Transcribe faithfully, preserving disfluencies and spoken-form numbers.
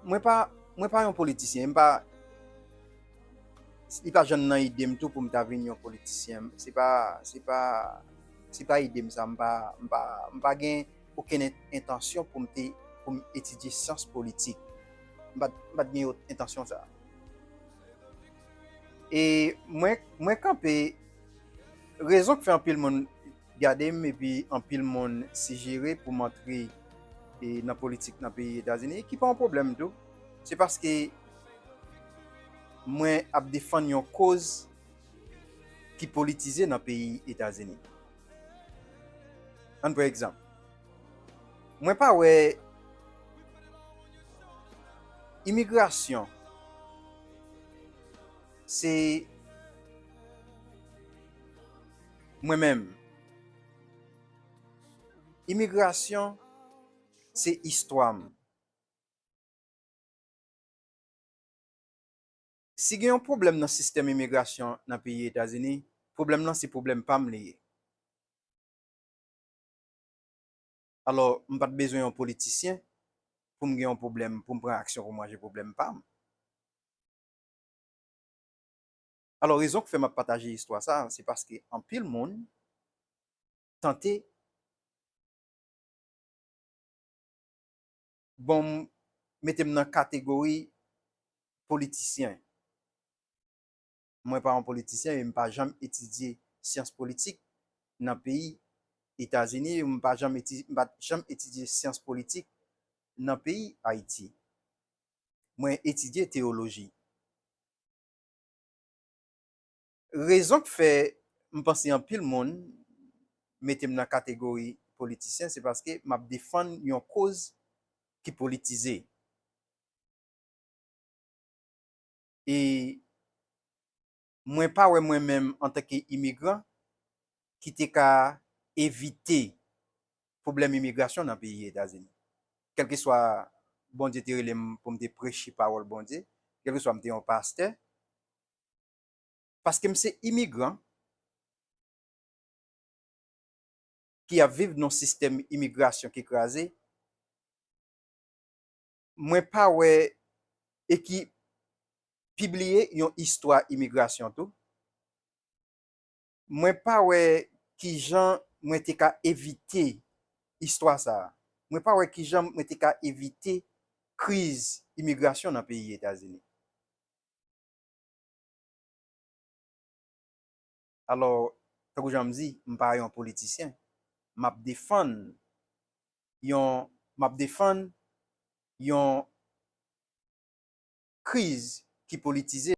Mwen pa, mwen pa yon politisyen, m pa, li pa janm nan ide m tou pou m ta vin yon politisyen. Se pa, se pa, se pa ide m sa, m pa, m pa, m pa gen okenn en-, entansyon pou m te, pou m etidye syans politik. M pa, m pa t gen entansyon sa. E mwen, mwen kanpe, rezon k fè anpil moun gade m epi anpil moun sijere pou m antre, e, nan politik nan peyi Etazini, ki pa yon pwoblèm tou, se paske mwen ap defann yon koz ki politize nan peyi Etazini. Ann pran egzanp. Mwen pa wè imigrasyon se mwen menm. Imigrasyon se istwa m. Si gen yon pwoblèm nan sistèm imigrasyon nan peyi Etazini, pwoblèm nan se pwoblèm pa m li ye. Alò, m pa t bezwen yon politisyen pou m gen yon pwoblèm, pou m pran aksyon pou m ranje pwoblèm pa m. Alò, rezon k fè m ap pataje istwa sa a, se paske anpil moun tante, bon, mete m nan kategori politisyen. Mwen pa yon politisyen e m pa janm etidye syans politik nan peyi Etazini, m pa janm eti-, m pa t janm etidye syans politik nan peyi Ayiti. Mwen etidye teyoloji. Rezon k fè m panse anpil moun mete m nan kategori politisyen, se paske m ap defann yon koz ki politize. E mwen pa wè mwen menm antanke imigran ki te ka evite pwoblèm imigrasyon nan peyi Etazini. Kèlkeswa Bondye te rele m pou m te preche pawòl Bondye, kèlkeswa m te yon pastè, paske m se imigran ki ap viv nan sistèm imigrasyon ki kraze, mwen pa wè, e ki pibliye yon istwa imigrasyon tou, mwen pa wè kijan mwen te ka evite istwa sa a. Mwen pa wè kijan mwen te ka evite kriz imigrasyon nan peyi Etazini. Alò, tankou jan m di, m pa yon politisyen. M ap defann yon, m ap defann yon kriz ki politize.